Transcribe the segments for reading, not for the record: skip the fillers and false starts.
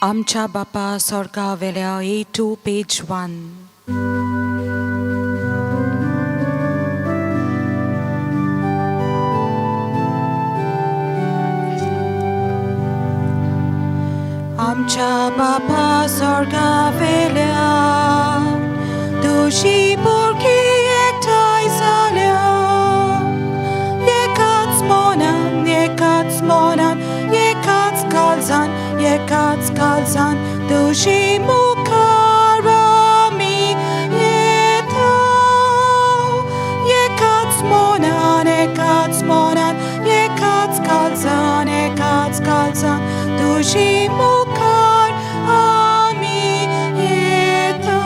आमच्या बापा स्वर्गा वेल्या A2 page 1. आमच्या बापा स्वर्गा वेल्या तुजी पोरकी एकठांय जाल्या, एकाच मनान, एकाच मनान, एकाच काळजान, एकाच काळजान तुजी मुखार आमी येता. एकाच मनान, एकाच मनान, एकाच काळजान, एकाच काळजान तुजी मुखार आमी येता.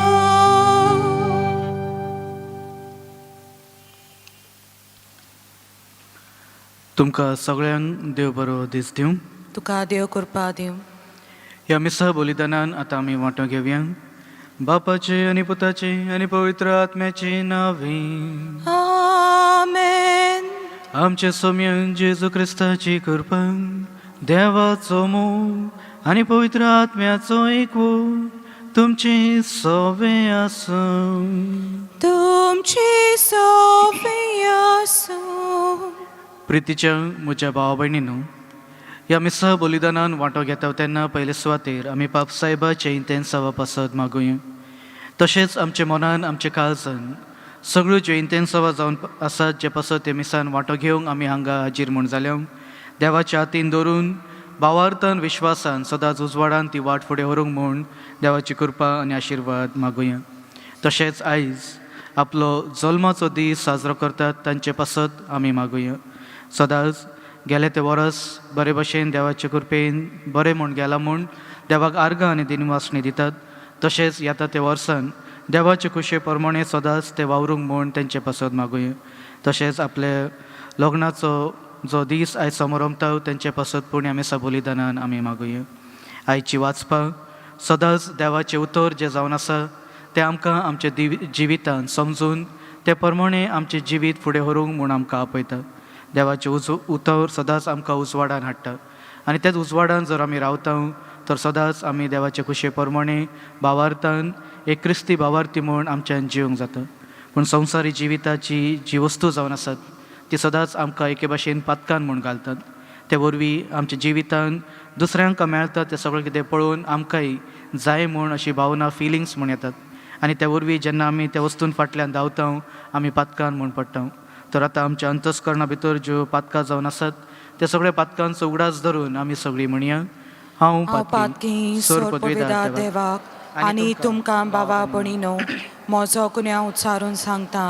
तुमकां सगळ्यांक देव बरो दीस दिवं. तुका देव कृपा दिवं. ह्या मिसा बलिदानान आतां आमी वांटो घेवया. बापाचे आनी पुताचे आनी पवित्र आत्म्याचे नांवे. आमेन. आमच्या सोम्यान जेजू क्रिस्ताची कृपा, देवाचो मोग आनी पवित्र आत्म्याचो एकवो तुमचे सोवे आसूं. तुमची सोवे आसूं. प्रितीच्या म्हज्या भावा भयणीनो, ह्या मिसा बलिदानान वांटो घेता तेन्ना पयले सुवातेर आमी पाप सायबाचे इंतेन्सावा पासत मागुया. तशेंच आमच्या मनान, आमच्या काळजान सगळ्यो ज्यो इंतेन्सावा जावन आसात जे पासत ते मिसान वांटो घेवंक आमी हांगा हाजीर म्हूण जाल्या, देवाच्या हातीन दवरून भावार्थान विश्वासान सदांच उजवाडान ती वाट फुडें व्हरूंक म्हूण देवाची कृपा आनी आशिर्वाद मागुया. तशेंच आयज आपलो जल्माचो दीस साजरो करतात तांचे पासत आमी मागुया. सदांच गेले ते वरस बरे भशेन देवाचे कृपेन बरें म्हूण गेला म्हूण देवाक आर्गां आनी दिनवासणी दितात. तशेंच येता ते वर्सान देवाचे खुशे प्रमाणे सदांच ते वावरूंक म्हूण तेंचे पासत मागुया. तशेंच आपले लग्नाचो जो दीस आयज समारंभता तेंचे पासत पूण आमी बलिदानान आमी मागुया. आयची वाचपाक सदांच देवाचें उतर जें जावन आसा तें आमकां आमच्या जिवितान समजून ते प्रमाणे आमचें जिवीत फुडें व्हरूंक म्हूण आमकां आपयता. देवाचें उतर सदांच आमकां उजवाडान हाडटा आनी त्याच उजवाडान जर आमी रावता तर सदांच आमी देवाचे खुशे प्रमाणे भावार्थान एक क्रिस्ती भावार्थी म्हूण आमच्यान जिवंक जाता. पूण संवसारी जिविताची जी वस्तू जावन आसात ती सदांच आमकां एके भाशेन पातकान म्हूण घालतात. ते वरवीं आमच्या जिवितान दुसऱ्यांक मेळटा तें सगळें कितें पळोवन आमकांय जाय म्हूण अशी भावना फिलिंग्स म्हूण येतात आनी त्या वरवीं जेन्ना आमी त्या वस्तून फाटल्यान धांवता आमी पातकान म्हूण पडटा. तर आतां आमच्या अंतस्करणा भितर ज्यो पातकां जावन आसात त्या सगळ्या पातकांचो उगडास धरून आमी सगळीं म्हणया, हांव पातकी सोर सोर पदवीदार पदवीदार देवाक आनी तुमकां बाबा भयणीनो म्हजो गुन्यांव उच्चारून सांगता.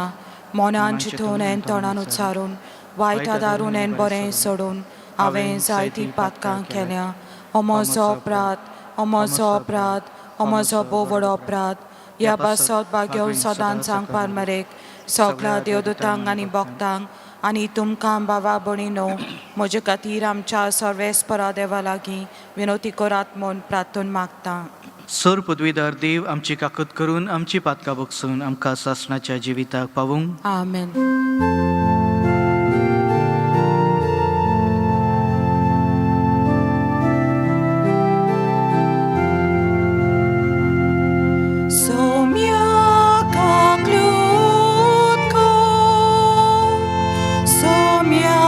मनान चिंतून आनी तोंडान उच्चारून, वायट आदारून आनी बरें सोडून हांवें जायतीं पातकां केल्या. हो म्हजो अपराध, हो म्हजो अपराध, हो म्हजो भोव व्हडो अपराध. ह्या पासत भाग्यो सदांच सांगपार मरेक सगळ्या देवदूतांक आनी भक्तांक आनी तुमकां बाबा भयणीनो म्हजे खातीर आमच्या सर्वेस्परा देवा लागीं विनवती करात म्हूण प्रार्थना मागता. सोर पदवीदार देव आमची काकत करून आमची पातकां बगसून आमकां सासणाच्या जिविताक पावूंक. आमेन. सोम्या काकलूत कर, सोम्या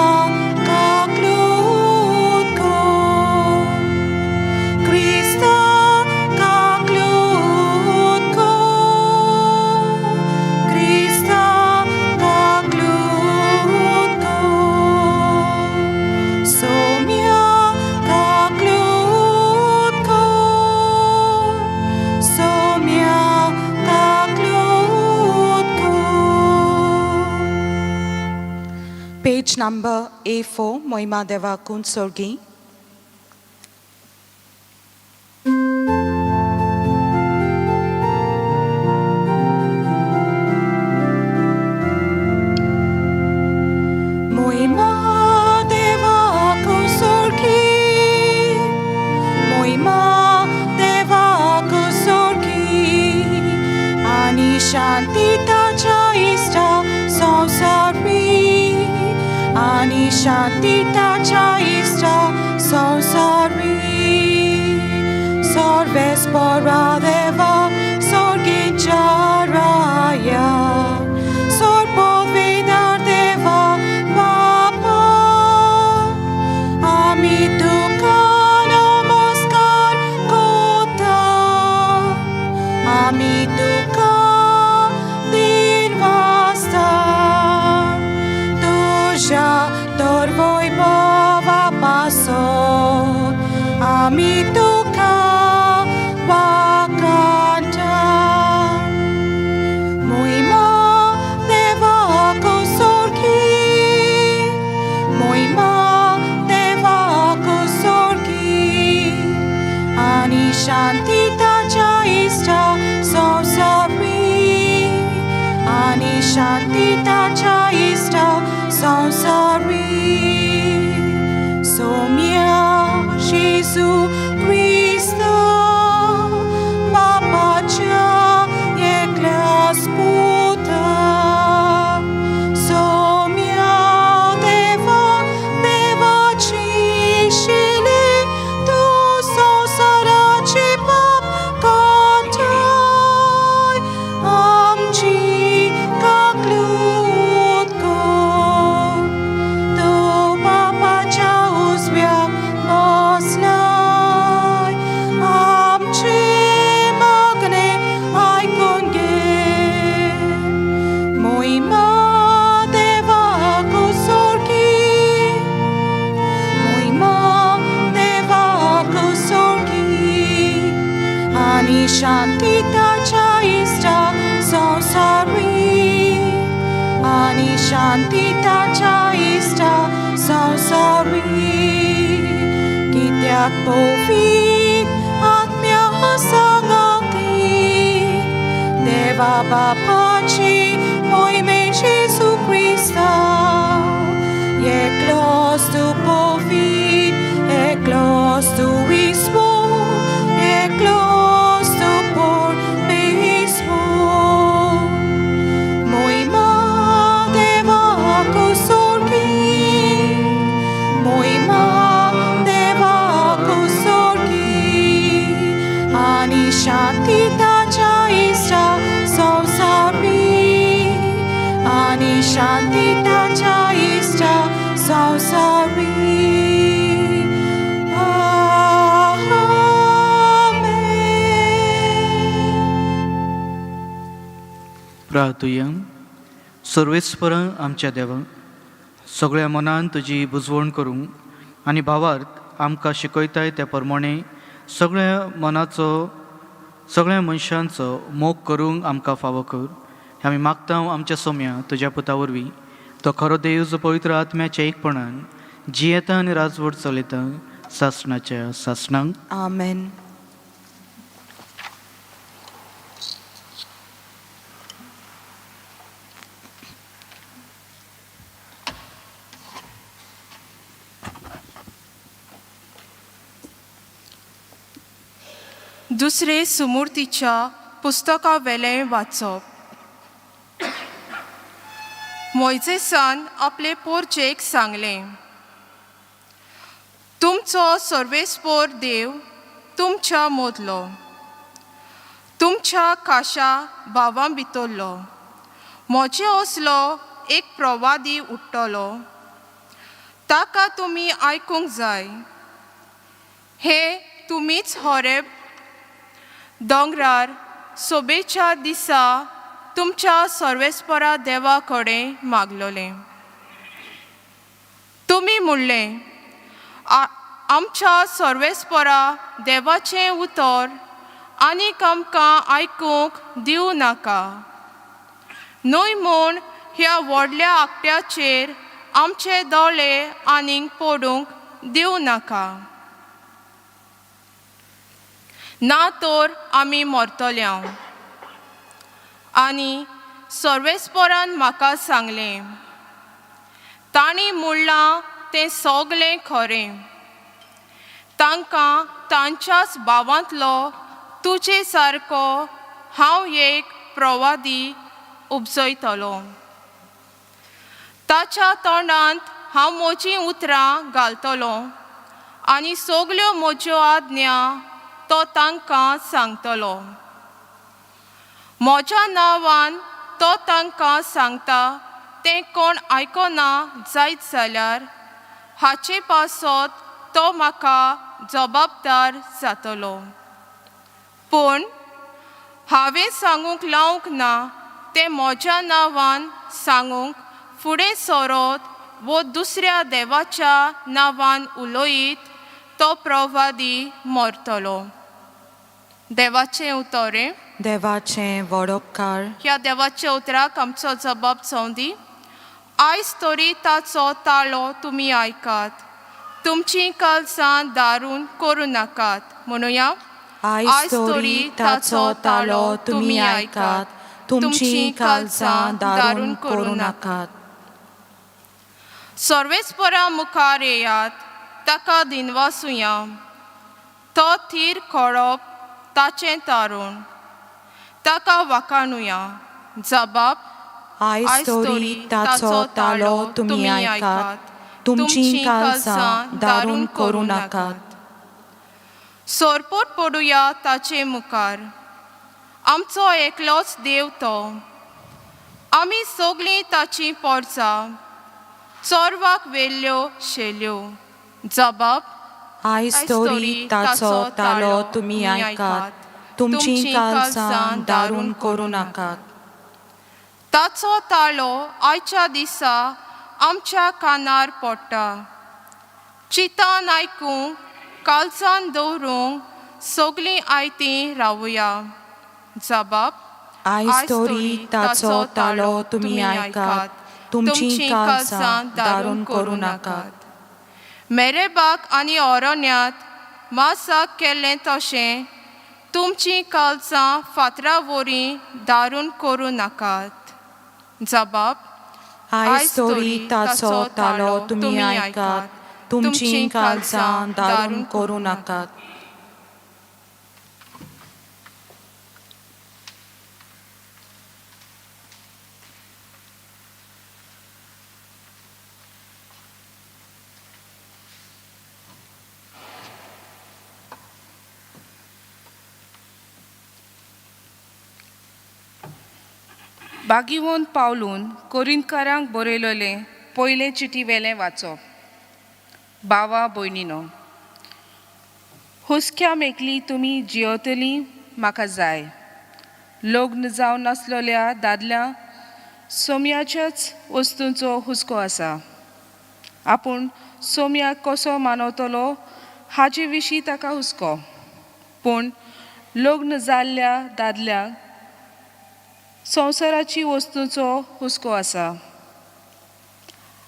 काकलूत कर, क्रिस्ता काकलूत कर, क्रिस्ता. पेज नंबर A4, मोहिमा देवाकून सोर्गी. मोहिमा देवाकून सोर्गी, मोहिमा देवाकून सोर्गी, आनी शांती ताच्या इश्टा संवसारी, आनी शांती ताच्या इश्टा संवसारी. सर्वेस्परा देवा सोर्गीच्या राया, सर्ववेदार देवा बापा, आमी तुका नमस्कार कोता, आमी तुका दिन वाजता, तुज्या तर वैभवा पासत आमी तुका वाखाणटा. मोहिमा देवाक सोर्गी, मोहिमा देवाक सोर्गी, आनी शांती ताच्या इश्टा संवसारी, आनी शांती ताच्या इश्टा संवसारी. सोम्या जेजू क्रिस्त बापाच्या एकल्याच पुता, सोम्या देवा देवाची शिले, तूं संवसाराची पाप काडटाय, आमची काकलूत कर. तूं बापाच्या उजव्याक बसलाय, आमचे मागणे आयकून घे. मोहिमा देवाक सोर्गी, मोहिमा देवाक सोर्गी, आनी शांती ताच्या इश्टा संवसारी, आनी शांती ताच्या इश्टा संवसारी. कित्याक पवित्र आत्म्या सांगाती देवा बापाची मोहिमे जेजू क्रिस्ता, एकलोच तूं पवित्र, एकलोच तूं ईश्वर, एकलोच तूं परमेश्वर. मोहिमा देवाक सोर्गी, मोहिमा देवाक सोर्गी, आनी शांती ताच्या इश्टा संवसारी, आनी शांती ताच्या इश्टा संवसारी. आमेन. प्रार्थुया. सर्वेस्पर आमच्या देवा, सगळ्या मनान तुजी बुजवण करूंक आनी भावार्थ आमकां शिकयताय त्या प्रमाणे सगळ्या मनाचो सगळ्या मनशांचो मोग करूंक आमकां फावो कर, हें आमी मागता आमच्या सोम्या तुज्या पुता वरवीं, तो खरो देव जो पवित्र आत्म्याच्या एकपणान जियेता आनी राजवट चलयता सासणाच्या सासणांक. आमेन. दुसरे सुमूर्तीच्या पुस्तकावेलें वाचप. मोयजेसान आपले पोरचेक सांगलें, तुमचो सर्वेस्पोर देव तुमच्या मोदलो, तुमच्या खाशा भावां भितरलो म्हजे असलो एक प्रवादी उठ्ठलो, ताका तुमी आयकूंक जाय. हें तुमीच होरेब दोंगरार सोबेच्या दिसा तुमच्या सर्वेस्परा देवा कडेन मागलोलें. तुमी म्हणलें, आमच्या सर्वेस्परा देवाचें उतर आनीक आमकां आयकूंक दिवं नाका, न्हय म्हूण ह्या व्हडल्या आकट्याचेर आमचे दोळे आनीक पडूंक दिवं नाका, ना तर आमी मरतले. आनी सर्वेस्परान म्हाका सांगलें, तांणी म्हणलां तें सगलें खरें. तांकां तांच्याच भावांतलो तुजे सारको हांव एक प्रवादी उपजयतलो. ताच्या तोंडांत हांव म्हजीं उतरां घालतलो आनी सगल्यो म्हज्यो आज्ञा तो तांकां सांगतलो. म्हज्या नांवान तो तांकां सांगता तें कोण आयकना जायत जाल्यार हाचे पासत तो म्हाका जबाबदार जातलो. पूण हांवें सांगूंक लावंक ना तें म्हज्या नांवान सांगूंक फुडें सरत वो दुसऱ्या देवाच्या नांवान उलयत तो प्रवादी मरतलो. देवाचें उतर. देवाचें वडोपकार. ह्या देवाच्या उतराक आमचो जबाब जावं दी. आयज तरी ताचो ताळो तुमी आयकात, तुमचीं काळजां दारून करूं नाकात. म्हणुया, आयज तरी ताचो ताळो तुमी आयकात, तुमचीं काळजां दारून करूं नाकात. सर्वेस्परा मुखार येयात, ताका दिनवासुया. तो थीर खडप ताचें तारूण, ताका वाखाणुया. जबाब, आयज तरी ताचो ताळो तुमी आयकात, तुमचीं काळजां दारून करूं नाकात. सोरपोट पडुया ताचे मुखार. आमचो एकलोच देव तो, आमी सगलीं ताचीं पोरसां, चोरवाक व्हेल्ल्यो शेल्यो. जबाब, आयज तरी ताचो ताळो तुमी आयकात, तुमचीं काळजां दारून करूं नाकात. ताचो ताळो आयच्या दिसा आमच्या कानार पडटा. चिंतान आयकूंक, काळजान दवरूंक सगलीं आयतीं रावया. जबाब, आयज तरी ताचो ताळो तुमी आयकात, तुमचीं काळजां दारून करूं नाकात. मेरेबाक आनी ओरोन्यांत मासाक केल्लें तशें तुमचीं काळजां फातरा वरी दारून करूं नाकात. जबाब, आयज तरी ताचो ताळो तुमी आयकात, तुमचीं काळजां दारून करूं नाकात. बागीवोन पावलून कोरिंतकारांक बरयलेलें पयले चिटी वेलें वाचप. बावा भयणीनो, हुस्क्या मेकली तुमी जियोतली म्हाका जाय. लग्न जावन नासलेल्या दादल्या सोम्याच्याच वस्तूंचो हुस्को आसा. आपूण सोम्याक कसो मानवतलो हाजे विशीं ताका हुस्को. पूण लग्न जाल्ल्या दादल्यांक संवसाराची वस्तूंचो हुस्को आसा.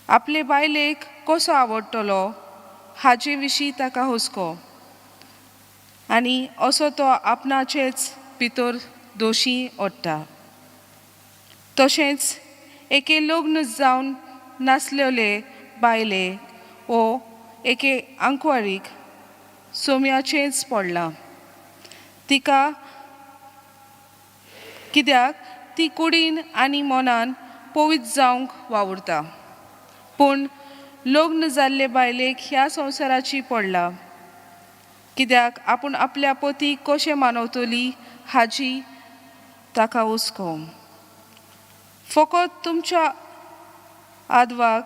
आपले बायलेक कसो आवडटलो हाजे विशीं ताका हुस्को आनी असो तो आपणाचेच भितर दोशी ओडटा. तशेंच एके लग्न जावन नासलेले बायले वो एके आंकवारीक सोम्याचेंच पडलां. तिका कित्याक ती कुडीन आनी मनान पवित्र जावंक वावुरता. पूण लग्न जाल्ले बायलेक ह्या संवसाराची पडला, कित्याक आपूण आपल्या पतीक कशें मानवतली हाजी ताका हुस्को. फकत तुमच्या आदवाक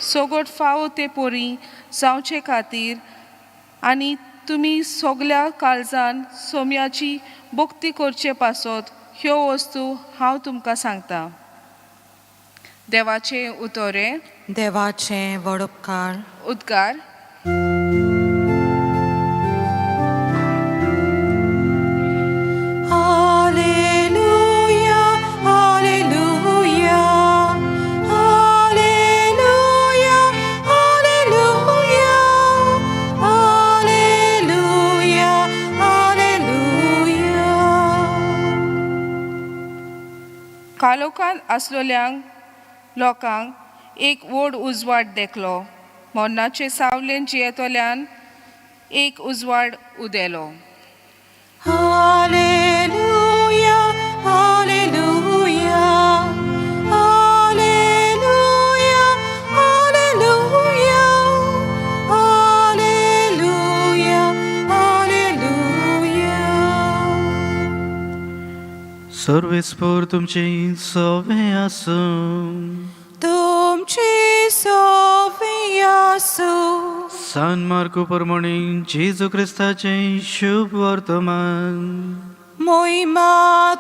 सगट फावो ते पोरी जावचे खातीर आनी तुमी सगल्या काळजान सोम्याची भक्ती करचे पासत ह्यो वस्तू हांव तुमकां सांगता. देवाचें उतोरें. देवाचें वडोपकार. उद्गार. Alleluia, Alleluia, Alleluia. काळोखांत आसलोल्यांक लोकांक एक व्हड उजवाड देखलो. मरणाचे सावलेन जियेतल्यान एक उजवाड उदेलो. Hallelujah, hallelujah, hallelujah, hallelujah, hallelujah, hallelujah. सर्वेस्पोर तुमचे सवे आसूं. तुमची सोवी आसूं. सान मार्को प्रमाणे जेजू क्रिस्ताचें शुभ वर्तमान. मोहिमा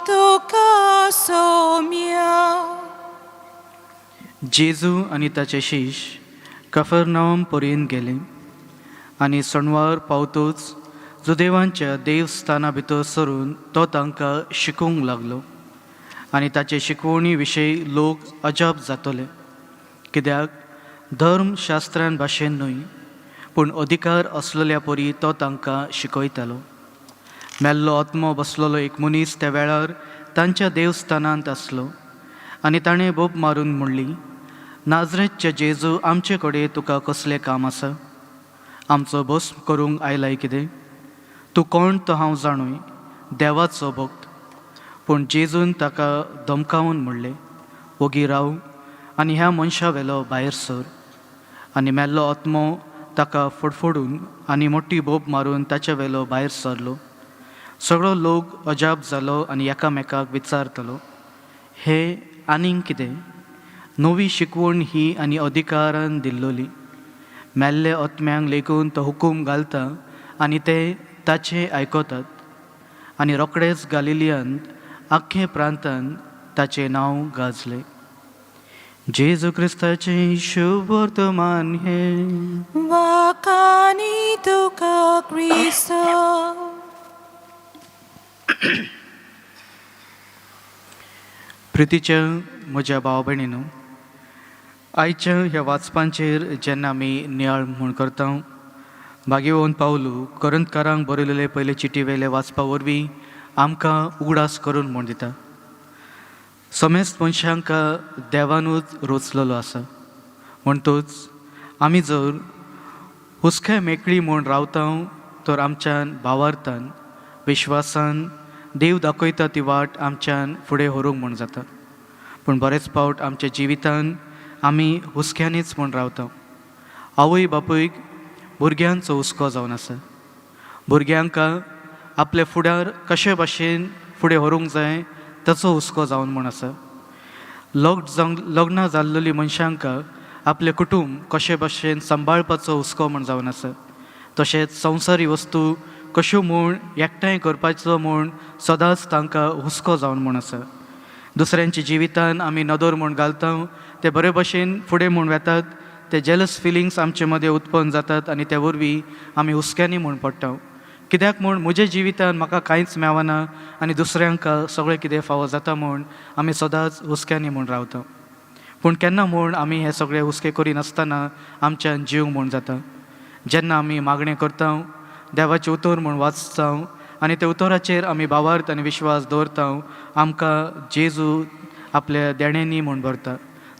तुका सोम्या. जेजू आनी ताचे शीश कफरनाम पर्यंत गेले आनी सणवार पावतूच जुदेवांच्या देवस्थाना भितर सरून तो तांकां शिकोवंक लागलो आनी ताचे शिकवणी विशयी लोक अजाप जातले, कित्याक धर्मशास्त्रान भाशेन न्हय पूण अधिकार आसलेल्या परी तो तांकां शिकयतालो. मेल्लो आत्मो बसलेलो एक मनीस त्या वेळार तांच्या देवस्थानांत आसलो आनी ताणें बोब मारून म्हणली, नाजरेतचे जेजू, आमचे कडेन तुका कसलें काम आसा? आमचो भस्म करूंक आयलाय कितें? तूं कोण तो हांव जाणूय, देवाचो भक्त. पूण जेजून ताका धमकावन म्हणलें, ओगी राव आनी ह्या मनशा वेलो भायर सर. आनी मेल्लो आत्मो ताका फडफडून आनी मोठी बोब मारून ताचे वेलो भायर सरलो. सगळो लोक अजाप जालो आनी एकामेकाक विचारतलो, हे आनीक कितें नवी शिकवण ही आनी अधिकारान दिल्लोली? मेल्ले आत्म्यांक लेगून तो हुकूम घालता आनी ते ताचें आयकतात. आनी रोखडेच गालिलियांत आख्खे प्रांतान ताचें नांव गाजलें. जेजू क्रिस्ताचें शुभ वर्तमान हें. वाकानी तुका क्रिस्ता. प्रितीच्या म्हज्या भाव भयणीनो, आयच्या ह्या वाचपांचेर जेन्ना आमी नियाळ म्हूण करता, भाग्यवंत पावलू करंतकारांक बरयलेले पयले चिटी वेले वाचपा वरवीं आमकां उगडास करून म्हूण दिता, समेस्त मनशांक देवानूच रोचलेलो आसा. म्हणटूच आमी जर हुस्क्या मेकळी म्हूण रावता तर आमच्यान भावार्थान विश्वासान देव दाखयता ती वाट आमच्यान फुडें व्हरूंक म्हूण जाता. पूण बरेच फावट आमच्या जिवितान आमी हुस्क्यांनीच म्हूण रावता. आवय बापूयक भुरग्यांचो हुस्को जावन आसा. भुरग्यांक आपले फुडार कशे भाशेन फुडें व्हरूंक जाय ताचो हुस्को जावन म्हूण आसा. लग्नां जाल्लेली मनशांक आपलें कुटूंब कशे भाशेन सांबाळपाचो हुस्को म्हूण जावन आसा. तशेंच संवसारी वस्तू कश्यो म्हूण एकठांय करपाचो म्हूण सदांच तांकां हुस्को जावन म्हूण आसा. दुसऱ्यांच्या जिवितान आमी नदर म्हूण घालता, ते बरे भशेन फुडें म्हूण वेतात, ते जेलस फिलिंग्स आमचे मदें उत्पन्न जातात आनी त्या वरवीं आमी हुस्क्यांनी म्हूण पडटा, कित्याक म्हूण म्हज्या जिवितान म्हाका कांयच मेळना आनी दुसऱ्यांक सगळें कितें फावो जाता म्हूण आमी सदांच हुस्क्यांनी म्हूण रावता. पूण केन्ना म्हूण आमी हे सगळे हुस्के करिनासतना आमच्यान जीव म्हूण जाता? जेन्ना आमी मागणें करता, देवाचें उतर म्हूण वाचता आनी त्या उतराचेर आमी भावार्थ आनी विश्वास दवरता, आमकां जेजू आपल्या देण्यांनी म्हूण भरता.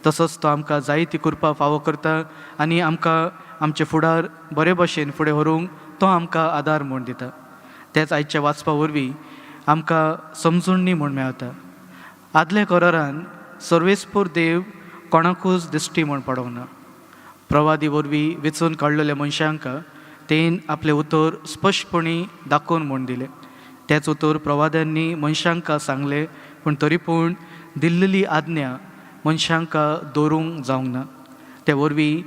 तसोच तो आमकां जायती कृपा फावो करता आनी आमकां आमचे फुडार बरे भशेन फुडें व्हरूंक तो आमकां आदार म्हूण दिता. तेच आयच्या वाचपा वरवीं आमकां समजूणी म्हूण मेळटा. आदल्या करारान सर्वेस्पूर देव कोणाकूच दिश्टी म्हूण पडोवंक ना. प्रवादी वरवीं वेंचून काडलेल्या मनशांक तेन आपलें उतर स्पश्टपणी दाखोवन म्हूण दिलें. तेच उतर प्रवाद्यांनी मनशांक सांगलें, पूण तरी पूण दिल्लेली आज्ञा मनशांक दवरूंक जावंक ना. ते वरवीं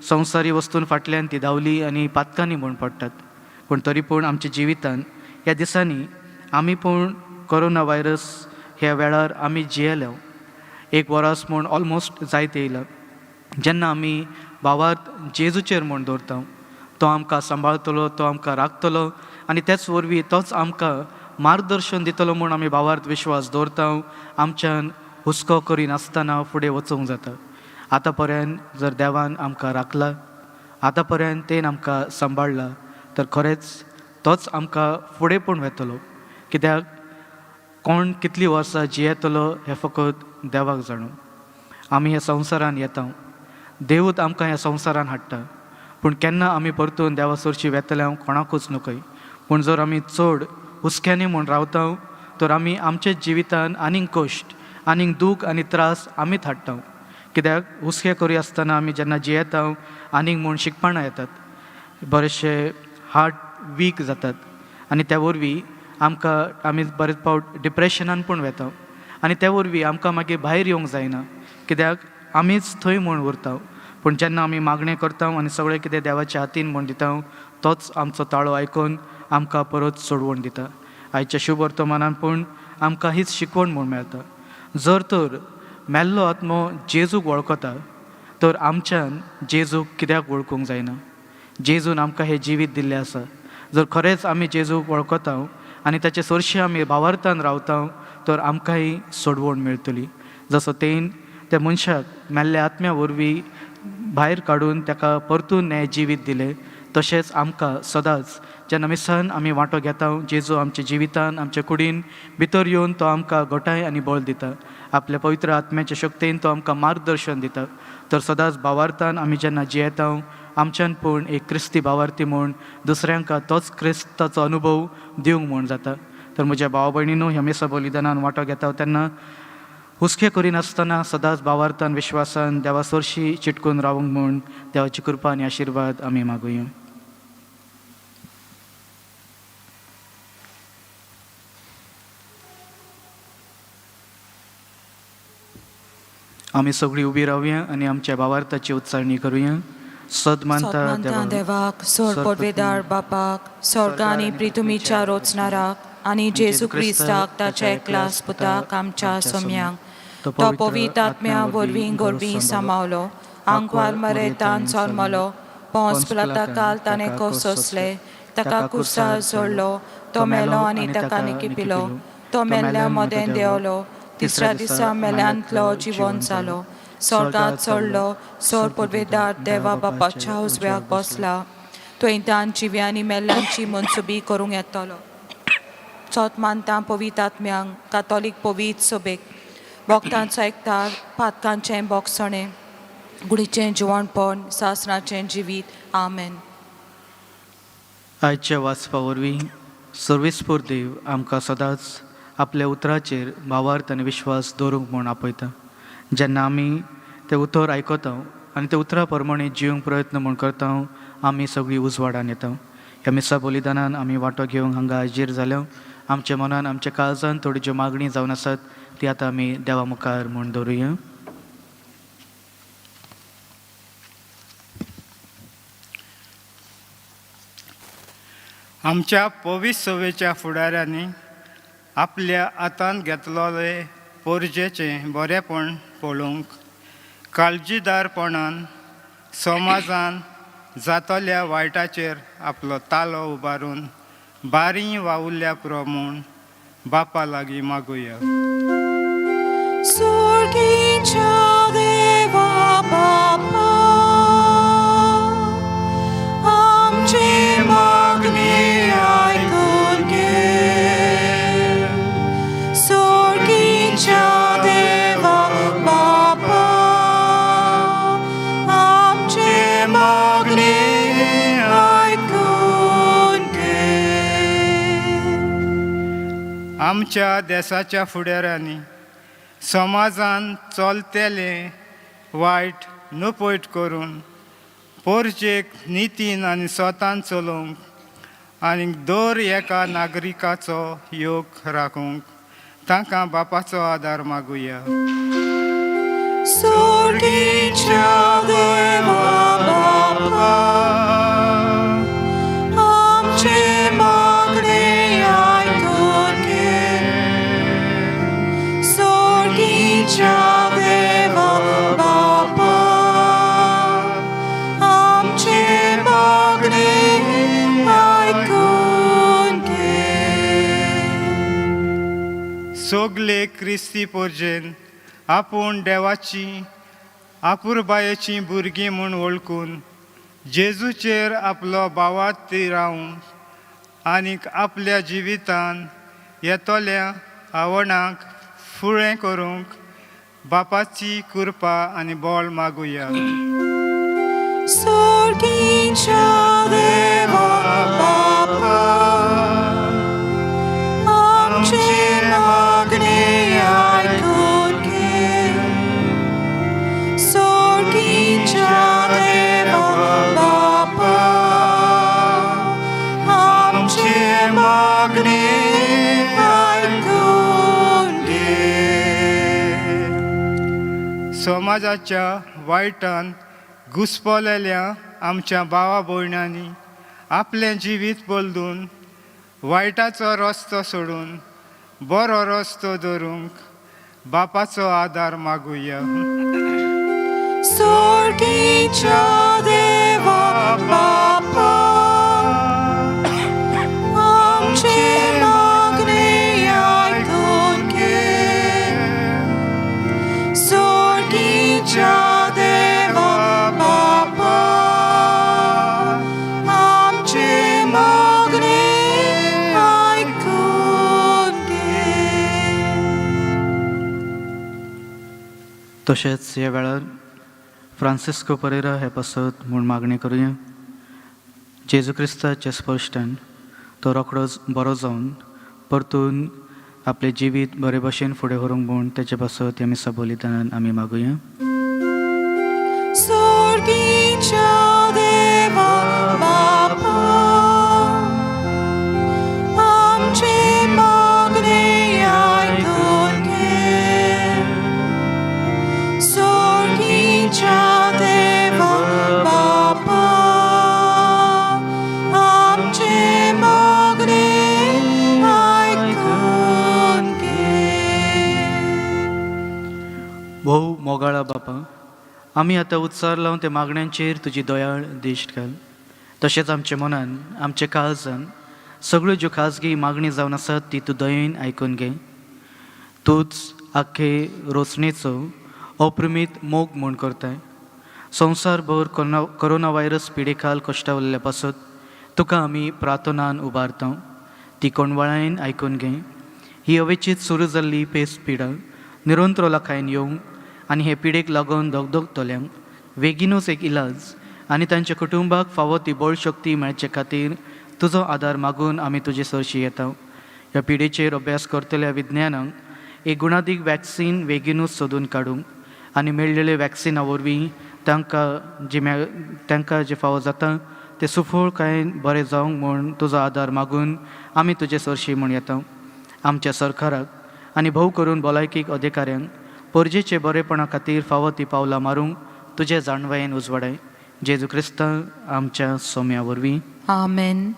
संवसारी वस्तून फाटल्यान ती धांवली आनी पातकांनी म्हूण पडटात. पूण तरी पूण आमच्या जिवितान ह्या दिसांनी आमी पूण कोरोना व्हायरस ह्या वेळार आमी जियेले. एक वरस म्हूण ऑलमोस्ट जायत येयला. जेन्ना आमी भावार्थ जेजूचेर म्हूण दवरता, तो आमकां सांबाळतलो, तो आमकां राखतलो आनी तेच वरवीं तोच आमकां मार्गदर्शन दितलो म्हूण आमी भावार्थ विश्वास दवरता, आमच्यान हुस्को करिनासतना फुडें वचूंक जाता. आतां पर्यंत जर देवान आमकां राखला, आतां पर्यंत तेन आमकां सांबाळ्ळा, तर खरेंच तोच आमकां फुडें पूण वेतलो. कित्याक कोण कितलीं वर्सां जियेतलो हें फकत देवाक जाणू. आमी ह्या संवसारान येता, देवूच आमकां ह्या संवसारान हाडटा, पूण केन्ना आमी परतून देवा सरशी वेतले हांव कोणाकूच न्हय. पूण जर आमी चड हुस्क्यांनी म्हूण रावता तर आमी आमच्या जिवितान आनीक कश्ट, आनीक दूख आनी त्रास आमीच हाडटा. कित्याक हुस्के करी आसतना आमी जेन्ना जियेता आनीक म्हूण शिकपणां येतात, बरेचशे हार्ट वीक जातात आनी त्या वरवीं आमकां आमी बरेच फावट डिप्रेशनान पूण वेता आनी त्या वरवीं आमकां मागीर भायर येवंक जायना, कित्याक आमीच थंय म्हूण उरता. पूण जेन्ना आमी मागणें करता आनी सगळें कितें देवाच्या हातीन म्हूण दिता, तोच आमचो ताळो आयकून आमकां परत सोडवण दिता. आयच्या शुभ वर्तमानान पूण आमकां हीच शिकवण म्हूण मेळटा. जर तर मेल्लो आत्मो जेजूक वळखता तर आमच्यान जेजूक कित्याक वळखूंक जायना? जेजून आमकां हें जिवीत दिल्लें आसा. जर खरेंच आमी जेजूक वळखता आनी ताचे सरशी आमी भावार्थान रावता तर आमकांय सोडवण मेळटली. जसो तेन त्या मनशाक मेल्ल्या आत्म्या वरवीं भायर काडून ताका परतून हें जिवीत दिलें, तशेंच आमकां सदांच जेन्ना मिसान आमी वांटो घेता, जेजू आमच्या जिवितान आमच्या कुडीन भितर येवन तो आमकां घटाय आनी बळ दिता. आपल्या पवित्र आत्म्याच्या शक्तीन तो आमकां मार्गदर्शन दिता. तर सदांच भावार्थान आमी जेन्ना जियेता आमच्यान पूण एक क्रिस्ती भावार्थी म्हूण दुसऱ्यांका तोच क्रिस्ताचो अनुभव दिवंक म्हूण जाता. तर म्हज्या भाव भयणीनो, ह्या मिसा बलिदानान वांटो घेता तेन्ना हुस्के करिनासतना सदांच भावार्थान विश्वासान देवा सरशी चिटकून रावंक म्हूण देवाची कृपा आनी आशिर्वाद आमी मागुया. आमी सगळीं उबी रावया आनी आमच्या भावार्थाची उच्चारणी करुया. सद मानता देवाक, सोड पोटवेदार बापाक, स्वर्ग आनी पृथ्वीच्या रोचणाराक आनी जेजू क्रिस्ताक ताच्या एकलास पुताक आमच्या सोम्यांक, तो पवित्र आत्म्या वरवीं गोरवीं सामावलो, आंकवार मरेतान जल्मलो, पोंस पिलाता ताणें कोसोसले, ताका कुर्सार जोडलो, तो मेलो आनी ताका निकिपिलो, तो मेल्ल्या मदें देंवलो, तिसऱ्या दिसा मेल्यांतलो जिवन जालो, स्वर्गात चडलो, सोर पुर्वेदार देवा बापाच्या उजव्याक बसला, थंयतान जिव्यांनी मेल्ल्यांची मनसुबी करूंक येतलो. चोत मानता पवित्र आत्म्यांक, कातोलीक पवित्र सोबेक, भक्तांचो एकतार, पातकांचें बोगसणें, गुडीचें जिवणपण, सासणाचें जिवीत. आमेन. आयच्या वाचपा वरवीं सर्वेस्पोर देव आमकां सदांच आपल्या उतराचेर भावार्थ आनी विश्वास दवरूंक म्हूण आपयता. जेन्ना आमी तें उतर आयकता आनी त्या उतरा प्रमाणे जिवंक प्रयत्न म्हूण करता, आमी सगळीं उजवाडान येता. ह्या मिसा बलिदानान आमी वांटो घेवंक हांगा हाजीर जाल्या. आमच्या मनान आमच्या काळजान थोडी ज्यो मागणी जावन आसात ती आतां आमी देवा मुखार म्हूण दवरुया. आमच्या पवित्र सभेच्या फुडाऱ्यांनी आपल्या हातान घेतलेले पोरजेचें बरेंपण पळोवंक काळजीदारपणान समाजान जातल्या वायटाचेर आपलो तालो उबारून बारी वावुरल्या पुरो म्हूण बापा लागीं मागुया. स्वर्गीच्या देवा बापा, आमची मागणी आयकून घे. स्वर्गीच्या देवा बापा, आमची मागणी आयकून घे. आमच्या देसाच्या फुडाऱ्यांनी समाजान चलतेलें वायट नुपयट करून पोरजेक नितीन आनी स्वतान चलोवंक आनी दर एका नागरिकाचो योग राखूंक तांकां बापाचो आदार मागुया. स्वर्गीच्या देवा बापा, आमची मागणी आयकून घे. स्वर्गीच्या देवा बापा, आमची मागणी आयकून घे. सगले क्रिस्ती पोरजेन आपूण देवाची आपुरबायेचीं भुरगीं म्हूण वळखून जेजूचेर आपलो भावार्थ रावून आनीक आपल्या जिवितान येतल्या आव्हानांक फुडें करूंक बापाची कृपा आनी बळ मागुया. सोर्गीच्या देवा बापा, आमचे मागणे आयकून घे. सोर्गीच्या देवा बापा, आमचे मागणे आयकून घे. समाजाच्या वायटान घुस्पलेल्या आमच्या भावा भयणांनी आपलें जिवीत बदलून वायटाचो रस्तो सोडून बरो रस्तो धरूंक बापाचो आदार मागुया. सोर्गीच्या देवा बापा, आमचे मागणे आयकून घे. सोर्गीच्या देवा बापा, आमचे मागणे आयकून घे. तशेंच ह्या वेळार फ्रांसिस्को परेरा हे पासत म्हूण मागणी करुया. जेजू क्रिस्ताच्या स्पर्श्टान तो रोखडोच बरो जावन परतून आपलें जिवीत बरे भशेन फुडें व्हरूंक म्हूण तेचे पासत ह्या मिसा बलिदानान आमी मागुया. सोर्गीच्या देवा बापा, आमचे मागणे आयकून घे. सोर्गीच्या देवा बापा, आमचे मागणे आयकून घे. भोव मोगाळा बापा, आमी आतां उत्सार लावन त्या मागण्यांचेर तुजी दयाळ दिश्ट घाल. तशेंच आमच्या मनान आमच्या काळजान सगळ्यो ज्यो खाजगी मागणी जावन आसात ती तूं दयेन आयकून घे. तूंच आख्खे रोसणेचो अप्रमीत मोग म्हूण करताय. संवसारभर कोरोना व्हायरस पिडेखाल कश्टावल्ल्या पासत तुका आमी प्रार्थनान उबारता, ती कोणवाळायन आयकून घे. ही अवेचीत सुरू जाल्ली पेस पिडा निरंतर लाखायन येवंक आनी हे पिडेक लागून धगधगतल्यांक बेगीनूच एक इलाज आनी तांच्या कुटुंबाक फावो ती बळशक्ती मेळचे खातीर तुजो आदार मागून आमी तुजे सरशी येता. ह्या पिडेचेर अभ्यास करतल्या विज्ञानांक एक गुणादीक वॅक्सीन बेगीनूच सोदून काडूंक आनी मेळ्ळेले वॅक्सिना वरवीं तांकां जी मेळ तांकां जें फावो जाता तें सुफळ कांय बरें जावंक म्हूण तुजो आदार मागून आमी तुजे सरशी म्हूण येता. आमच्या सरकाराक आनी भोव करून भलायकी अधिकाऱ्यांक परजेचे बरेपणा खातीर फावो ती पावलां मारूंक तुजे जाणवायेन उजवाडाय. जेजू क्रिस्ता आमच्या सोम्या वरवीं. आमेन.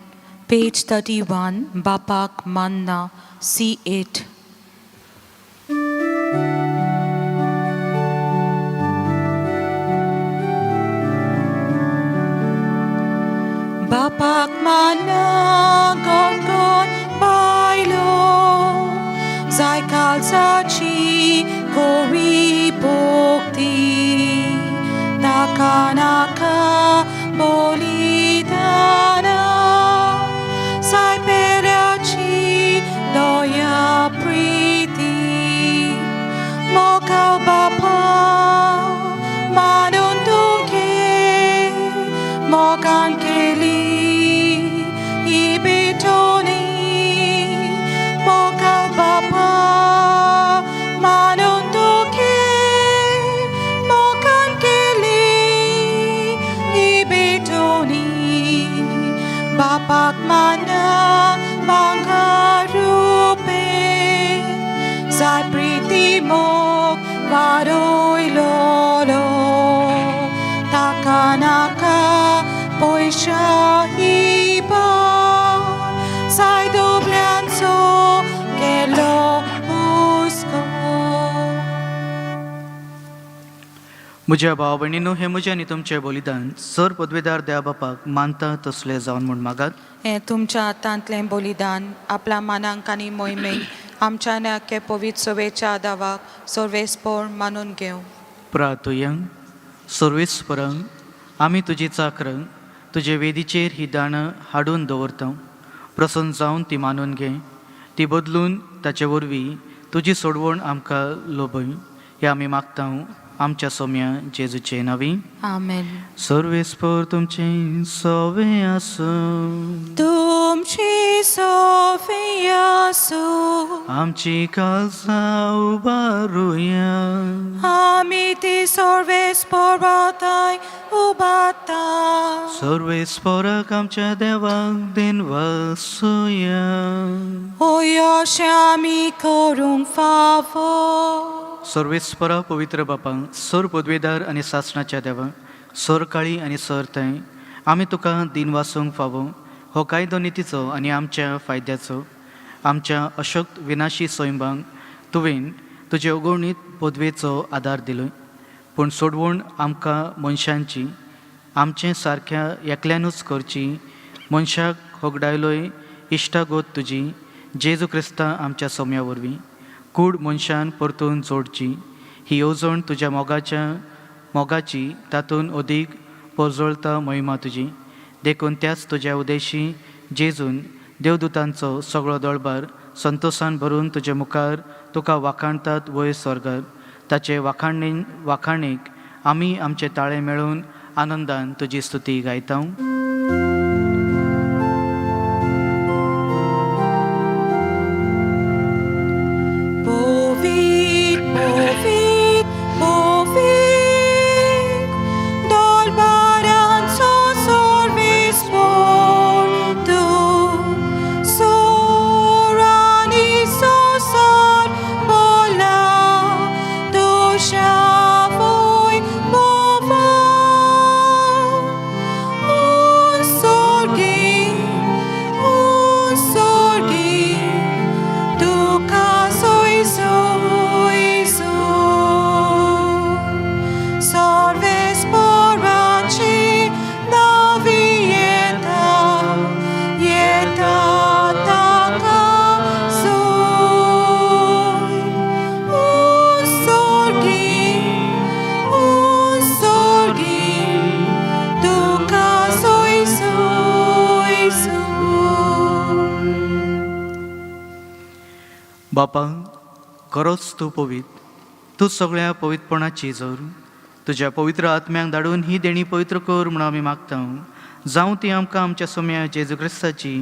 पेज 31, बापाक मान्ना, C8. बापाक मान्ना कोण कोण बायलो, जाय कालसाची कोवी भोक्ती, ताका नाका बलिदाना, साय पेल्याची दया प्रीती. मोगाळ बापा मानून तुगे, मोगान केली ही भेटोणी. मोगाळ बापा मानून तुगे, मोगान केली ही भेटोणी. बापाक माना भांगर रुपे, जाय प्रीती मोग वाडयलोलो, ताका नाका पयशा इबा, जाय दुबल्यांचो केलो हुस्को. म्हज्या भाव भयणीनो, हें म्हजें आनी तुमचें बलिदान सर पदवेदार देवा बापाक मानता तसलें जावन म्हूण मागात. हें तुमच्या हातांतलें बलिदान आपल्या मानांक आनी मोहिमेक आमच्या नाके पवित्र सवेच्या दावाक सर्वेस्पोर मानून घेवं. प्रार्थुया. सर्वेस्परांक आमी तुजी चाकर तुजे वेदीचेर ही दाणां हाडून दवरता. प्रसन्न जावन ती मानून घे, ती बदलून ताचे वरवीं तुजी सोडवण आमकां लोबय. हे आमी मागता आमच्या सोम्या जेजूचे नावी. आमेन. सर्वेस्पर तुमचें सवे आसूं. तुमची सोफियासू. आमची काळजां उबारुया. आमी ती सर्वेस पर्वताय उबाता. सर्वेस्पराक आमच्या देवाक दिन वसुया. होय, अशें आमी करूंक फावो. सर्वेस्परा, पवित्र बापा, सर पदवेदार आनी सासणाच्या देवा, सर काळी आनी सर थंय आमी तुका दिन वासूंक फावो हो कायदो नितीचो आनी आमच्या फायद्याचो. आमच्या अशक्त विनाशी सैंबांक तुवें तुजे अगणीत पदवेचो आदार दिलो, पूण सोडवण आमकां मनशांची आमचे सारक्या एकल्यानूच करची. मनशाक होगडायलोय इश्टागत तुजी जेजू क्रिस्ता आमच्या सोम्या वरवीं कूड मनशान परतून जोडची ही येवजण तुज्या मोगाच्या मोगाची तातूंत अदीक पोजोळता महिमा तुजी. देखून त्याच तुज्या उदेशी जेजून देवदूतांचो सगळो दळबार संतोसान भरून तुजे मुखार तुका वाखाणतात वयर स्वर्गार. ताचे वाखाणेन वाखाणेक आमी आमचे ताळे मेळोवन आनंदान तुजी स्तुती गायता. Povit, povit, povit, dolbaranzo sorvis portu, sorani sosar bola, tu voi bova. Un sorgi, un sorgi, tu caso iso iso sorves poraci da vieta ieta taka soi. Un sorgi, un sorgi, tu caso iso iso. बापा, खरोच तूं पवित्र, तूं सगळ्या पवित्रपणाची जोर. तुज्या पवित्र आत्म्यांक धाडून ही देणी पवित्र कर म्हणून आमी मागता. जावं ती आमकां आमच्या सोम्या जेजू क्रिस्ताची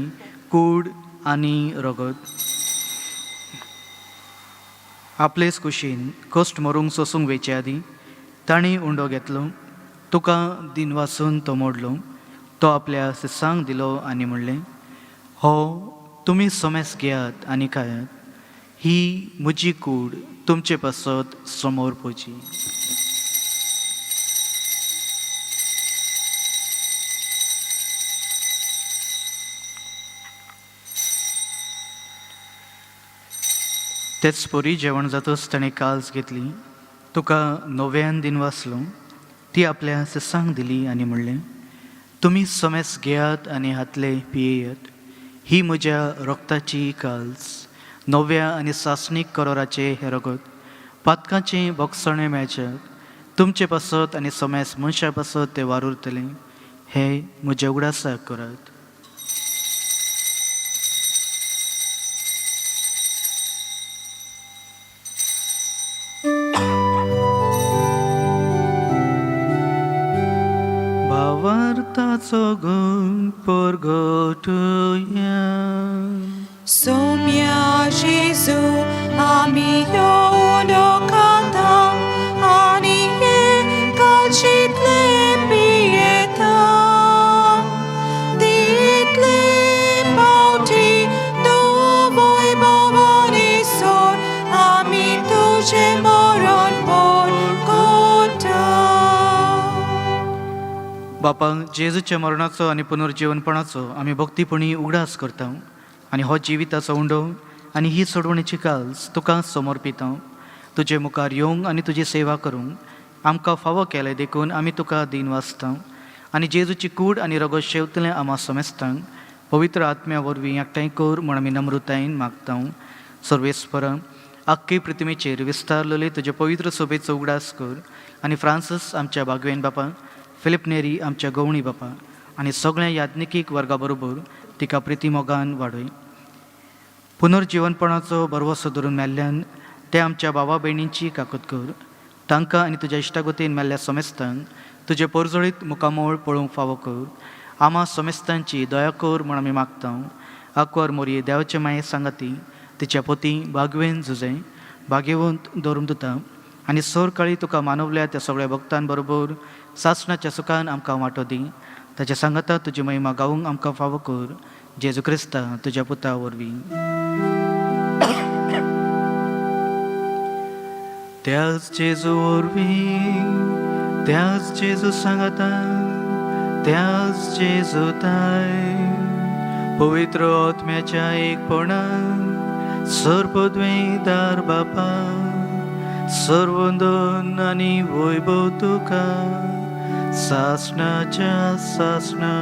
कूड आनी रगत. आपलेच कुशीन कश्ट मरूंक सोसूंक वेचे आदीं तांणी उंडो घेतलो, तुका दिनवासून तो मोडलो, तो आपल्या शिसांक दिलो आनी म्हणलें, हो तुमी सोमेस घेयात आनी खायात. ही म्हजी कूड तुमचे पासत समोर पोची. तेच परी जेवण जातच ताणें काल्स घेतली, तुका नव्यान दिन वाचलो, ती आपल्या शिसांक दिली आनी म्हणलें, तुमी समेस घेयात आनी हातले पियेयात. ही म्हज्या रक्ताची काल्स, नव्या आनी सासणीक करोराचे हें रगत पातकाचें बोगसणें मेळचें तुमचे पासत आनी समेस मनशा पासत तें वारुरतलें. हें म्हज्या उगडासाक करात. भावार्थाचो गुण परगटुया. Somia Jesu, ami yono kata, ani e kalchitle pieta. Ditle pauti, do voi bovani sor, ami tuche moron por kota. बापा, जेजूच्या मरणाचो आनी पुनर्जीवनपणाचो आमी भक्तीपणी उगडास करता आनी हो जिविताचो उंडो आनी ही सोडवणेची काल्स तुका समर्पिता. तुजे मुखार येवंक आनी तुजी सेवा करूंक आमकां फावो केलें देखून आमी तुका दीन वाचता आनी जेजूची कूड आनी रगत शेवतलें आमा समेस्तांक पवित्र आत्म्या वरवीं एकठांय कर म्हूण आमी नम्रतायेन मागता. सर्वेस्पर, आख्खे प्रतिमेचेर विस्तारलेले तुजे पवित्र सोबेचो उगडास कर आनी फ्रांसीस आमच्या बागवेन बापा, फिलीप नेरी आमच्या गवणी बापा आनी सगळ्या याज्ञिकीक वर्गा बरोबर तिका प्रिती मोगान वाडय. पुनर्जिवनपणाचो भरवसो धरून मेल्ल्यान ते आमच्या भावा भयणींची काकूत कर. तांकां आनी तुज्या इश्टागोतीन मेल्ल्या समेस्तांक तुजे पोरजोळीत मुखामोळ पळोवंक फावो कर. आमा समेस्तांची दया कर म्हूण आमी मागता. आकवार मोरये देवाचे माये सांगाती तिच्या पोती बागवेन झुजें भाग्यवंत दवरूंक दिता आनी सोर काळी तुका मानवल्या त्या सगळ्या भक्तां बरोबर सासणाच्या सुखान आमकां वांटो दी. ताच्या सांगाता तुजी महिमा गावूंक आमकां फावो कर. जेजू क्रिस्ता तुज्या पुता वरवीं. त्याच जेजू वरवीं, त्याच जेजू सांगाता, त्याच जेजू ताय पवित्र आत्म्याच्या एकपणान सर्पद्वेदार बापा सर्वंदन आनी वैभव तुका सासणाच्या सासणा.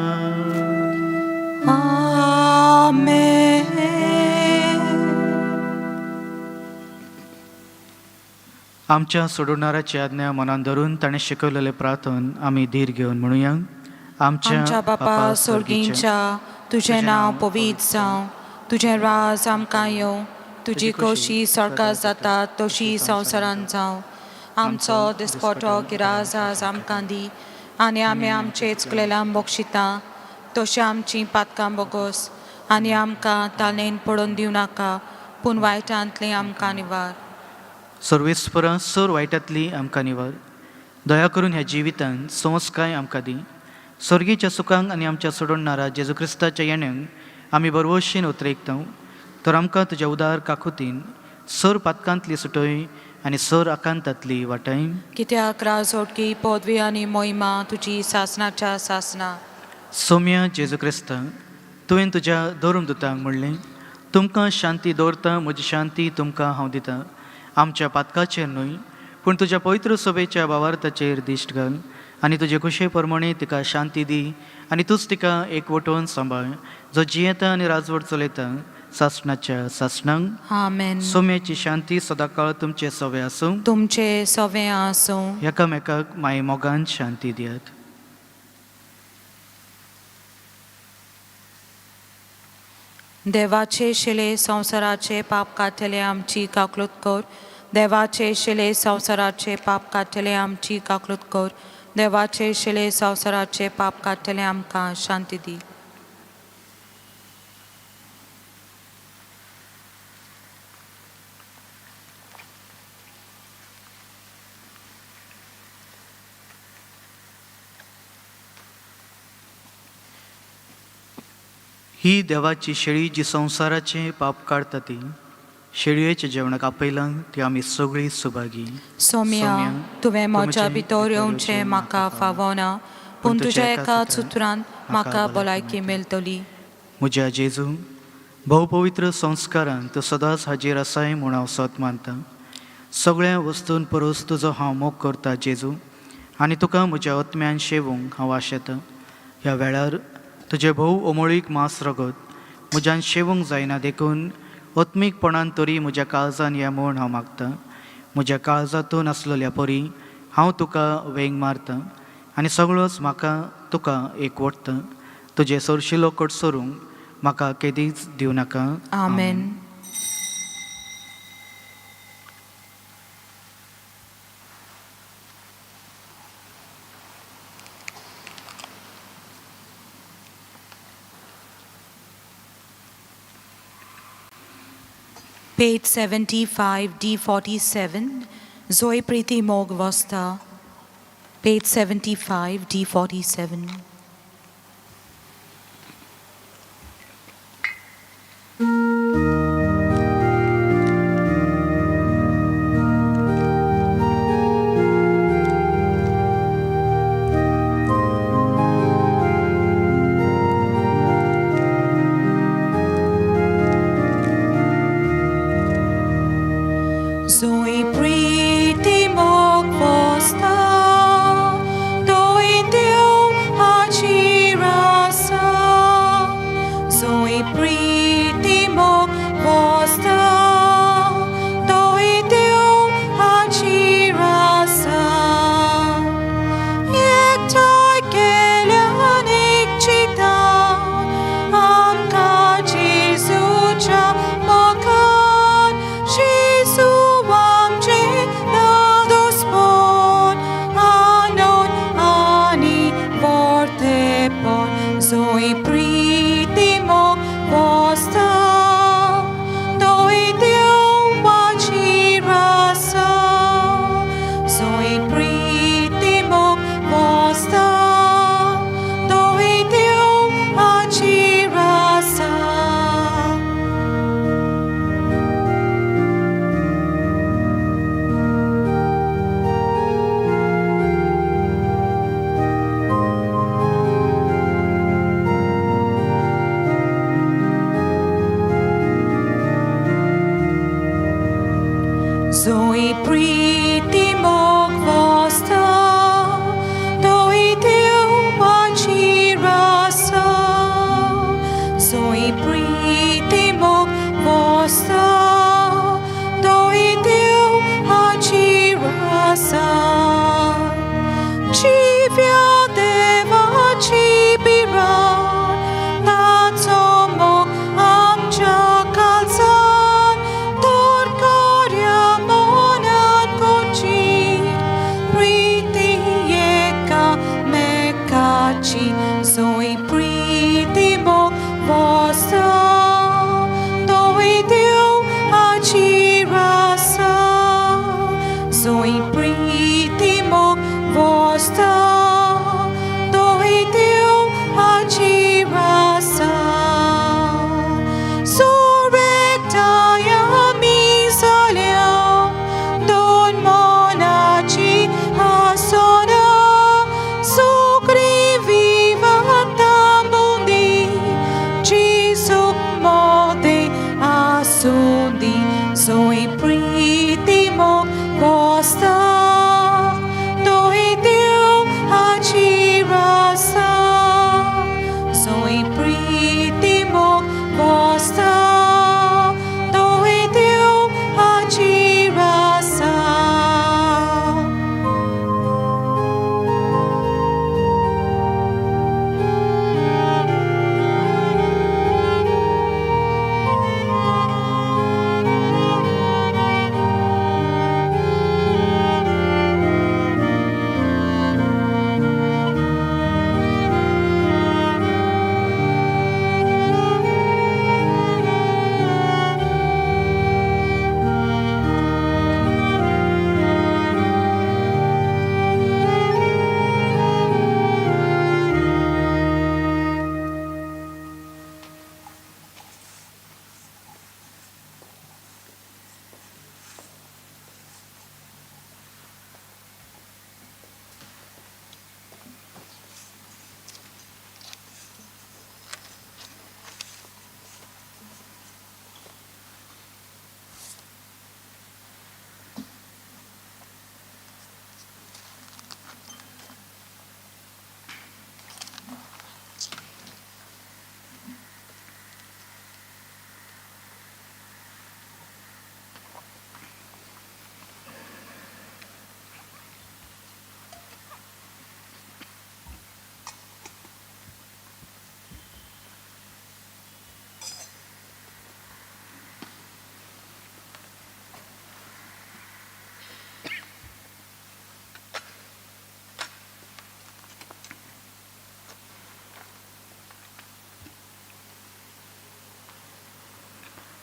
आमेन. आमच्या सोडवणाराची आज्ञा मनान धरून ताणें शिकवलेलें प्रार्थन आमी धीर घेवन म्हणुया. आमच्या बापा सोर्गींच्या, तुजें नांव पवित्र जावं, तुजें राज आमकां येवं, तुजी खोशी स्वर्गात जाता तशी संवसारांत जावं. आमचो दिसपटो गिराज आज आमकां दी आनी आमी आमचे चुकलेल्या बक्षिता तशी आमची पातकां बोगोस आनी आमकां तालेन पडोवन दिवं नाका, पूण वायटांतली आमकां निवार. सर्वेस्परा सर वायटांतली आमकां निवार. दया करून ह्या जिवितांत संस्काय आमकां दी. स्वर्गीच्या सुखांक आनी आमच्या सोडवणारा जेजू क्रिस्ताच्या येण्यांक आमी बरवशीन उतरेकता. तर आमकां तुज्या उदार काकुतीन सर पातकांतली सुटय आनी सर आकांतांतली वाटाय. कित्याक राजोटकी पदवी आनी मोहिमा तुजी सासनाच्या सासना. सोम्या जेजू क्रिस्ता, तुवें तुज्या धरून दुतांक म्हणलें, तुमकां शांती दवरता, म्हजी शांती तुमकां हांव दितां. आमच्या पातकाचेर न्हय पूण तुज्या पवित्र सभेच्या भावार्थाचेर दिश्ट घाल आनी तुजे खुशे प्रमाणे तिका शांती दी आनी तूंच तिका एकवटून सांबाळ, जो जियेता आनी राजवट चलयता सासणाच्या सासणांक. आमेन. सोम्याची शांती सदांकाळ तुमचे सवे आसूं. तुमचे सवे आसूं. एकामेकाक माये मोगान शांती दियात. देवाचे शिले संवसाराचे पाप काडटले आमची काकलूत कर. देवाचे शिले संवसाराचे पाप काडटले आमची काकलूत कर. देवाचे शिले संवसाराचे पाप काडटले आमकां शांती दी. ही देवाची शेळी जी संवसाराचें पाप काडटा ती शेळयेच्या जेवणाक आपयलां ती आमी सगळीं सुभागी. सोम्या, तुवें म्हज्या भितर येवचें म्हाका फावना, पूण तुज्या एका सुत्रान म्हाका भलायकी मेळटली. म्हज्या जेजू, भोवपवित्र संस्कारान तूं सदांच हाजीर आसाय म्हूण हांव सत मानतां. सगळ्या वस्तून परस तुजो हांव मोग करता जेजू, आनी तुका म्हज्या आत्म्यान शेवूंक हांव आशेतां. ह्या वेळार तुजें भोव अमोळीक मांस रगत म्हज्यान शेवूंक जायना, देखून आत्मीकपणान तरी म्हज्या काळजान या म्हूण हांव मागतां. म्हज्या काळजांतून आसलेल्या परी हांव तुका वेंग मारतां आनी सगळोच म्हाका तुका एकवटता. तुजें सरशिलो कडसरूंक म्हाका केदींच दिवं नाका. आमेन. Page 75, D47, Zoe Preeti Mog Vasta. Page 75, D47. Zoe Preeti Mog Vasta, Toi Deo. जिव्या देवाची भिरांत ताचो मोग आमच्या काळजांत तर कार्य मनान करची प्रीती एकामेकाची जोय प्रीती मोग वसता तोय देव हाजीर आसा जोय प्रीती मोग वसता तोय देव हाजीर आसा सुरेकताय आमी जाल्या दोन मनाची आसना सुक्री विवाता मुंदी जेजूक मोदें आसुंदी जोय प्रीती मोग वसता तोय देव हाजीर आसा जोय प्रीती मोग वसता तोय देव हाजीर आसा.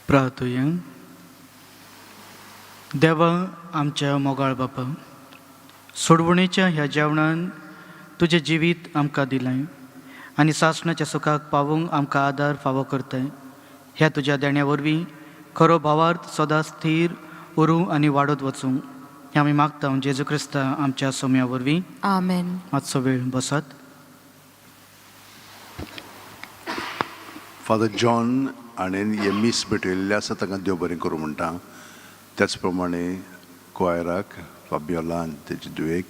प्रार्थुया. देवा आमच्या मोगाळ बापा, सोडवणेच्या ह्या जेवणान तुजें जिवीत आमकां दिलें आनी सासणाच्या सुखाक पावोवंक आमकां आदार फावो करताय. ह्या तुज्या देण्या वरवीं खरो भावार्थ सदांच स्थीर उरूं आनी वाडत वचूं हें आमी मागता जेजू क्रिस्ता आमच्या सोम्या वरवीं. आमेन. मातसो वेळ बसात. फादर जॉन हाणें हें मीस भेटयल्लें आसा, तांकां देव बरें करूं म्हणटा. त्याच प्रमाणे क्वायराक फाबियोला आनी तेजे धुवेक,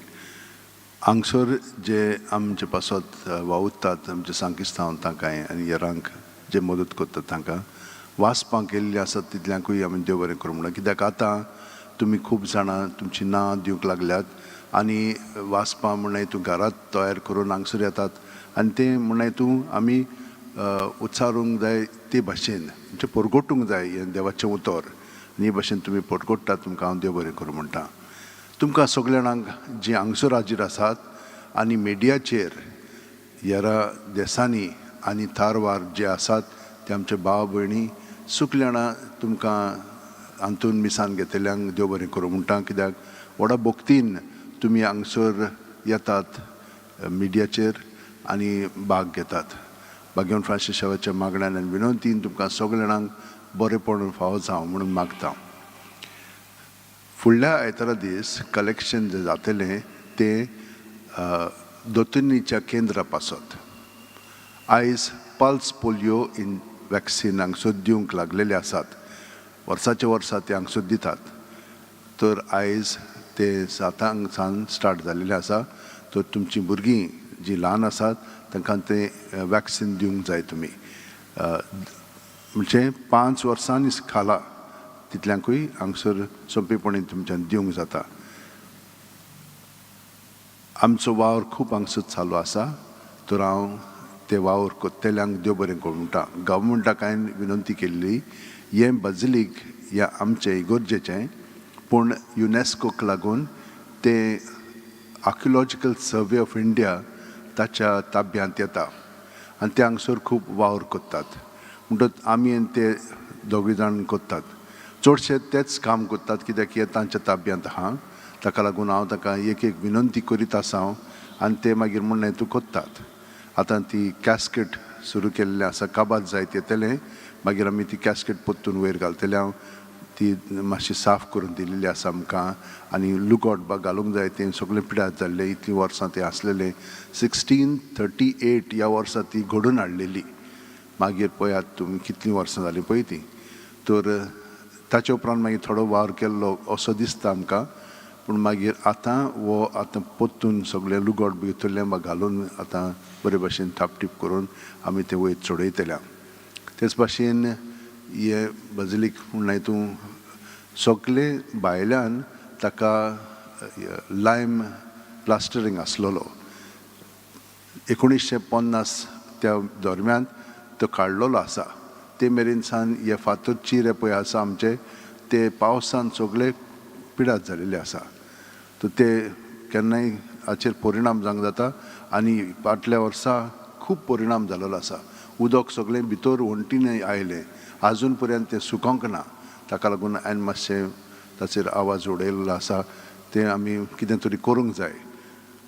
हांगसर जे आमचे पासत वावुरतात आमचे सांकिस्तांव तांकां आनी हेरांक जे मदत करतात तांकां, वाचपाक गेल्लीं आसात तितल्यांकूय आमी देव बरें करूं म्हणटा. कित्याक आतां तुमी खूब जाणां तुमचीं नांवां दिवंक लागल्यात आनी वाचपां म्हणून तूं घरांत तयार करून हांगसर येतात आनी तें म्हणून तूं आमी उच्चारूंक जाय ते भाशेन, म्हणजे परगटूंक जाय हें देवाचें उतर आनी हे भाशेन तुमी परगट्टात, तुमकां हांव देव बरें करूं म्हणटा. तुमकां सगल्या जाणांक जीं हांगसर हाजीर आसात आनी मिडियाचेर हेरा देसांनी आनी थारवार जे आसात ते आमचे भाव भयणी सगल्या जाणां तुमकां हातून मिसान घेतल्यांक देव बरें करूं म्हणटा. कित्याक व्हडा भक्तीन तुमी हांगसर येतात मिडियाचेर आनी भाग घेतात. भाग्यवन फ्रांसीस शावाच्या मागण्यान आनी विनंतीन तुमकां सगल्या जाणांक बरेपण फावो जावं म्हणून मागता. फुडल्या आयतारा दीस कलेक्शन जें जातलें तें दोतोन्नीच्या केंद्रा पासत. आयज पल्स पोलियो इन वॅक्सीन हांगसर दिवंक लागलेले आसात, वर्साच्या वर्सा ते हांगसर दितात. तर आयज ते सातांक सावन स्टार्ट जालेलें आसा. तर तुमचीं भुरगीं जीं ल्हान आसात तांकां तें वॅक्सीन दिवंक जाय तुमी, म्हणजे 5 वर्सांनी खाला तितल्यांकूय हांगसर सोंपेपणी तुमच्यान दिवंक जाता. आमचो वावर खूब हांगसर चालू आसा. तर हांव ते वावर कोत्तेल्यांक देव बरें करूं म्हणटा. गव्हर्मेंटाक हांवें विनंती केल्ली हें बजलीक ह्या आमचें इगोर्जेचें, पूण युनेस्कोक लागून तें आर्किओलॉजिकल सर्वे ऑफ इंडिया ताच्या ताब्यांत येता आनी ते हांगसर खूब वावर करतात. म्हणटच आमी आनी ते दोगूय जाण करतात, चडशे तेच काम करतात, कित्याक हें तांच्या ताब्यांत आहा. ताका लागून हांव ताका एक एक विनंती करीत आसा हांव आनी ते मागीर म्हणणें तूं करतात. आतां ती कॅस्केट सुरू केल्लें आसा, काबार जायत येतलें, मागीर आमी ती कॅस्केट परतून वयर घालतले. हांव ती मातशी साफ करून दिल्ली आसा आमकां आनी लुगोट बा घालूंक जाय, तें सगळें पिड्यार जाल्लें. इतलीं वर्सां तें आसलेलें, 1638 ह्या वर्सा ती घडून हाडलेली. मागीर पळयात तुमी कितलीं वर्सां जालीं पळय ती. तर ताचे उपरांत मागीर थोडो वावर केल्लो असो दिसता आमकां, पूण मागीर आतां हो आतां परतून सगळें लुगोट भितरलें बा घालून आतां बरे भाशेन थापटीप करून आमी तें वयर चडयतले. तेच भाशेन हे बजलीक म्हणल्यार हितून सगळे भायल्यान ताका लायम प्लास्टरींग आसलेलो, 1950 त्या दरम्यान तो काडलेलो आसा. ते मेरेन सान हे फातर चिरे पळय आसा आमचे, ते पावसान सगळे पिडार जालेले आसा. तर ते केन्नाय हाचेर परिणाम जावंक जाता आनी फाटल्या वर्सा खूब परिणाम जालेलो आसा. उदक सगळें भितर वण्टीन आयलें, आजून पर्यंत तें सुकोंक ना. ताका लागून हांवें मातशें ताचेर आवाज उडयल्लो आसा, तें आमी कितें तरी करूंक जाय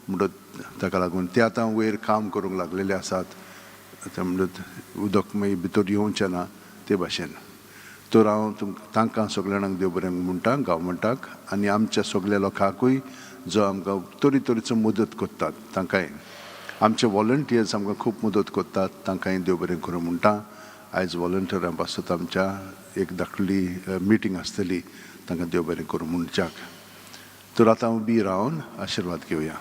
म्हणटच ताका लागून ते आतां वयर काम करूंक लागलेले आसात. आतां म्हणटच उदक मागीर भितर येवचें ना ते भाशेन. तर हांव तांकां सगल्या जाणांक देव बरें म्हणटा, गव्हर्मेंटाक आनी आमच्या सगल्या लोकांकूय जो आमकां तरी तरेचो मदत करतात तांकांय, आमचे वॉलंटियर्स आमकां खूब मदत करतात तांकांय देव बरें करूं म्हणटा. आयज वॉलंटियरां पासत आमच्या एक धाकटुली मिटींग आसतली, तांकां देव बरें करूं म्हणच्याक. तर आतां उबी रावन आशिर्वाद घेवया.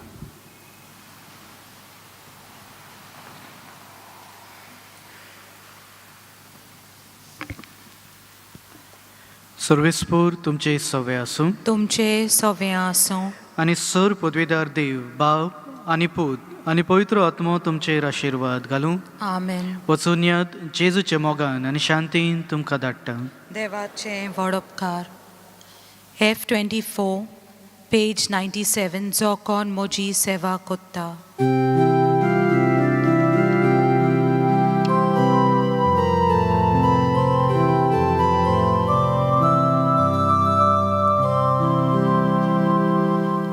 सर्वेस्पूर तुमचे सवे आसूं. तुमचे सवे आसूं. आनी सर पदवीदार देव बाप आनी पूत आनी पवित्र आत्मो तुमचेर आशिर्वाद घालूं. आमेन. वचून यात, जेजूच्या मोगान आनी शांतीन तुमकां धाडटा. देवाचे व्हड उपकार. F 24, page 97. जो कोण म्हजी सेवा कोत्ता.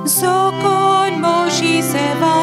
जो कोण म्हजी सेवा